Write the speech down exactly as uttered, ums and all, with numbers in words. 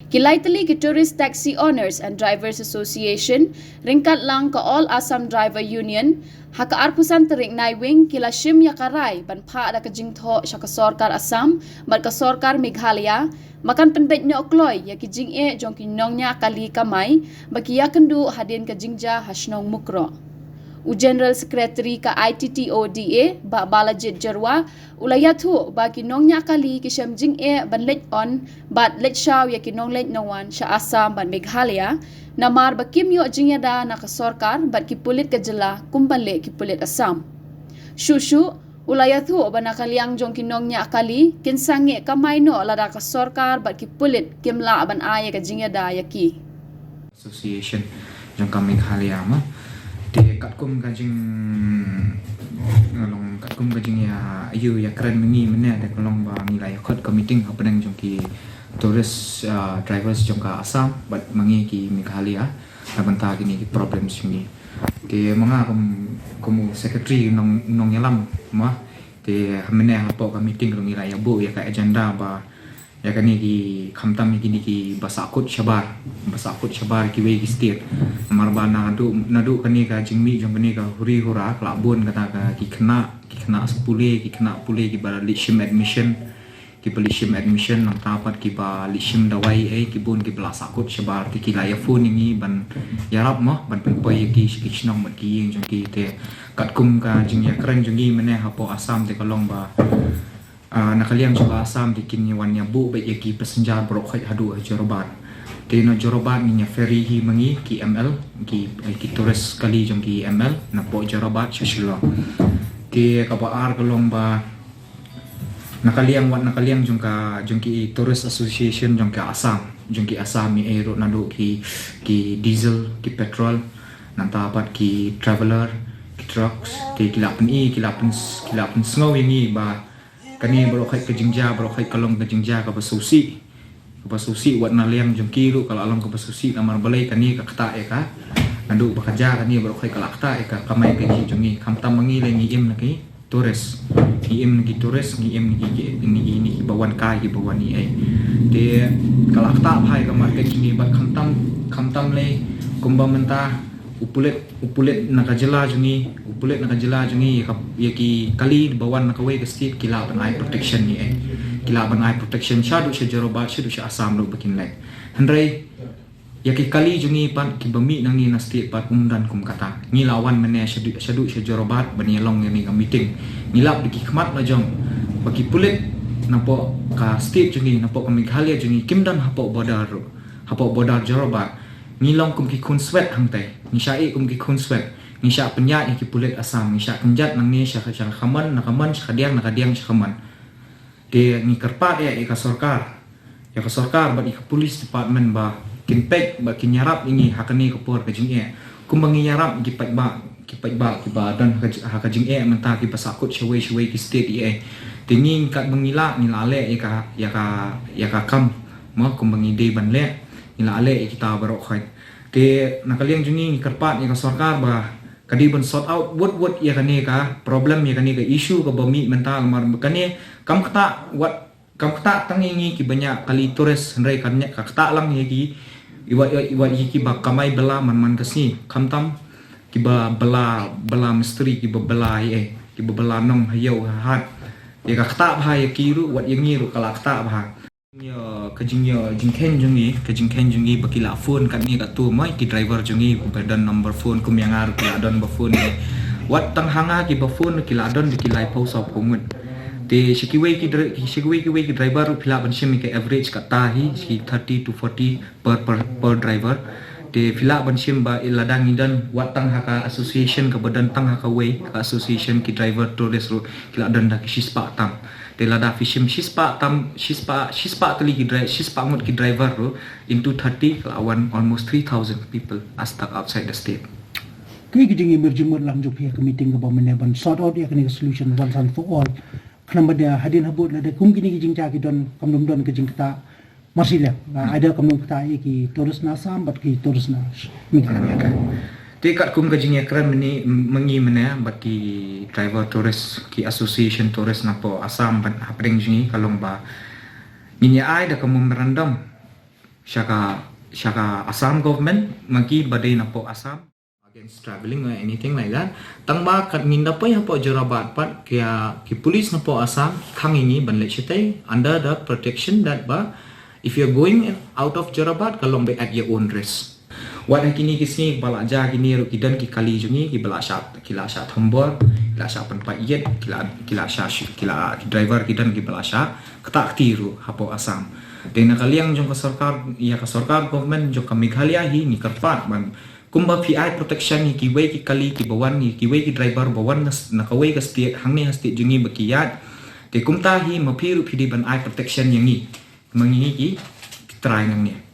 Ki lai tylli ki Tourist Taxi Owners and Drivers Association ryngkat lang ka All Assam Driver Union ha ka arphew san tarik Naiwieng ki la shim ïa ka rai ban phah da ka jingthoh sha ka sorkar Assam bad ka sorkar Meghalaya ba kan pynbeit noh kloi ïa ki jingeh jong ki nongñiah kali kamai ba ki ïakynduh hadien ka jingjia ha shnong Mukroh. U General Secretary ka I T T O D A, Bah Balajied Jyrwa, u la ïathuh ba ki nongñiah kali ki shem jingeh ban leit on bad leit shaw ïa ki nongleit nongwan sha Assam bad Meghalaya namar ba kim ïoh jingïada na ka sorkar bad ki pulit ka jylla kumba leh ki pulit Assam. Shuh shuh, u la ïathuh ba na ka liang jong ki nongñiah kali kin sangeh kamai noh lada ka sorkar bad ki pulit kim lah ban ai ïa ka jingïada ïa ki. Association jong ka Meghalaya ma. Te katkum ka jing long katkum ka jingïa ïakren ma ngi mynne te ka long ba ngi la ïa khot ka meeting hapdeng jong ki tourist drivers jong ka Assam bad ma ngi ki Meghalaya na bynta kine ki problems jong ngi. Te ma nga kum kum secretary nong nongïalam ma. Te mynne hapoh ka meeting ruh ngi la ïa buh ïa ka agenda ba ïa kane ki khamtam ïa kine ki ba sahkut shabar ba sahkut shabar kiwei ki state. Namar ba naduh naduh kane ka jingmih jong kane ka huri hura ka la bun kata ka ki khynnah ki khynnah pule ki khynnah pule kiba leit shim admission kiba leit shim admission nangta pat kiba leit shim dawai eh ki bun kiba la sahkut shabar te ki la ïa phone ïa ngi ban ïarap mo ban pynpoi ïa ki sha ki shnong bad ki ïing jong ki te katkum ka jingïakren jong ngi mynne hapoh Assam te ka long ba Ah, na ka liang jong ka Assam te kin ïa wan ïa buh beit ïa ki passenger baroh khoit haduh ha Jorabat. Te na Jorabat ngin ïa ferry hi ma ngi ki M L ki ki tourist kali jong ki M L napoh Jorabat sha Shillong. Te kaba ar ka long ba na ka liang wat na ka liang jong ka jong ki tourist association jong ka Assam jong ki Assam ïa ruh naduh ki ki diesel ki petrol nangta pat ki traveller ki trucks te ki la pyn-i ki la pyn ki la pynsngew ïa ngi ba kane baroh khoit ka jingjia baroh khoit ka long ka jingjia kaba sngewsih kaba sngewsih wat na liang jong ki ruh ka la long kaba sngewsih namar balei kane ka ktah ïa ka naduh ba ka jia kane baroh khoit ka la ktah ïa ka kamai ka jih jong ngi khamtam ma ngi lei ngi im na ki tourist ngi im na ki tourist ngi im na ki na ki na ki ba wan kai ki ba wan ïa te ka la ktah bha ïa ka market jong ngi bad khamtam khamtam lei kumba mynta u pulit u pulit na ka jylla jong ngi u pulit na ka jylla jong ngi ïa ka ïa ki kali ba wan na kawei ka state ki lah ban ai protection ïa eh ki lah ban ai protection shaduh sha Jorabat shaduh sha Assam ruh ba kin leit hynrei ïa ki kali jong ngi pat kiba mih na ngi na state pat um don kum kata ngi la wan mynne shaduh shaduh sha Jorabat ban ïa long ïa ni ka meeting ngi lap da ki khmat la jong ba ki pulit napoh ka state jong ngi napoh ka Meghalaya jong ngi kim don hapoh border ruh hapoh border Jorabat ngi long kum ki khun swet hangtai ngi sha ïeh kum ki khun swet ngi sha pynïaid ïa ki pulit Assam ngi sha kynjat nangne sha sha ka mon na ka mon sha ka diang na ka diang sha ka mon te ngi kyrpad ïa ïa ka sorkar ïa ka sorkar bad ïa ka police department ba kin peit ba kin ïarap ïa ngi ha kane ka por ka jingeh kumba ngi ïarap ki paidbah ki paidbah kiba don ha ka jingeh mynta kiba sahkut shawei shawei ki state ïa te ngi katba ngi lah ngi la leh ïa ka ïa ka ïa ka kam mo kumba ngi dei ban leh ngi la leh ïa kita baroh khoit te na ka liang jong ngi ngi kyrpad ïa ka sorkar ba ka dei ban sort out wut wut ïa kane ka problem ïa kane ka issue kaba mih mynta namar kane kam ktah wat kam ktah tang ïa ngi kiba ñiah kali tourist hynrei ka ñiah ka ktah lang ïa ki iwa iwa ïa kiba kamai bylla man man ka sngi khamtam kiba bylla bylla mistri kiba bylla ïa kiba bylla nong ha ïew ha hat ïa ka ktah bha ïa ki ruh wat ïa ngi ruh ka la ktah bha. Ïa ka jingïa jingkheiñ jong ngi ka jingkheiñ jong ngi ba ki la phone katne katto ma ki driver jong ngi ba don number phone kum ïa nga ruh ki la don ba phone ngi wat tang ha nga ki ba phone ki la don da ki laiphew sawphew ngut te shi kiwei ki dri- shi kiwei kiwei ki driver ruh phi lah ban shim ïa ka average kata hi shi thirty to forty per per per driver te phi lah ban shim ba lada ngi don wat tang ha ka association kaba don tang ha kawei ka association ki driver tourist ruh ki la don da ki shispah tam. Te lada phi shim shispah tam shispah shispah tylli ki dri- shispah ngut ki driver ruh into thirty ka la wan almost three thousand people are stuck outside the state. Kaei ka jingim jingmut lang jong phi ha ka meeting kaba mynne ban sort out ïa kane ka solution once and for all. Khnang ba da hadien habud lada kum kine ki jingjia ki don kam dum don ka jingktah. Marsilia, ada kam nong kata ïa ki tourist na Assam bad ki tourist na Meghalaya. Te katkum ka jingïakren mynne ma ngi mynne bad ki driver tourist ki association tourist napoh Assam bad hapdeng jong ngi ka long ba ngin ïa ai da ka memorandum sha ka sha ka Assam government, ma ki ba dei napoh Assam, against travelling or anything like that. Tang ba kat ngin da poi hapoh Jorabat pat, ki ki police napoh Assam khang ïa ngi ban leit shatei under the protection that ba if you're going out of Jorabat, ka long be at your own risk. Wat ha kine ki sngi ba la jia kine ruh, ki don ki kali jong ngi ki ba la shah, ki la shah thombor, ki la shah pynpait ïit, ki la ki la shah shu- ki la ki driver ki don ki ba la shah ktah kti ruh hapoh Assam. Te na ka liang jong ka sorkar, ïa ka sorkar government jong ka Meghalaya hi, ngi kyrpad ban kumba phi ai protection ïa kiwei ki kali ki ba wan, ïa kiwei ki driver ba wan na s- na kawei ka state hangne ha state jong ngi ba ki ïaid. Te kumta hi ma phi ruh phi dei ban ai protection ïa ngi, ma ngi hi ki trai nangne.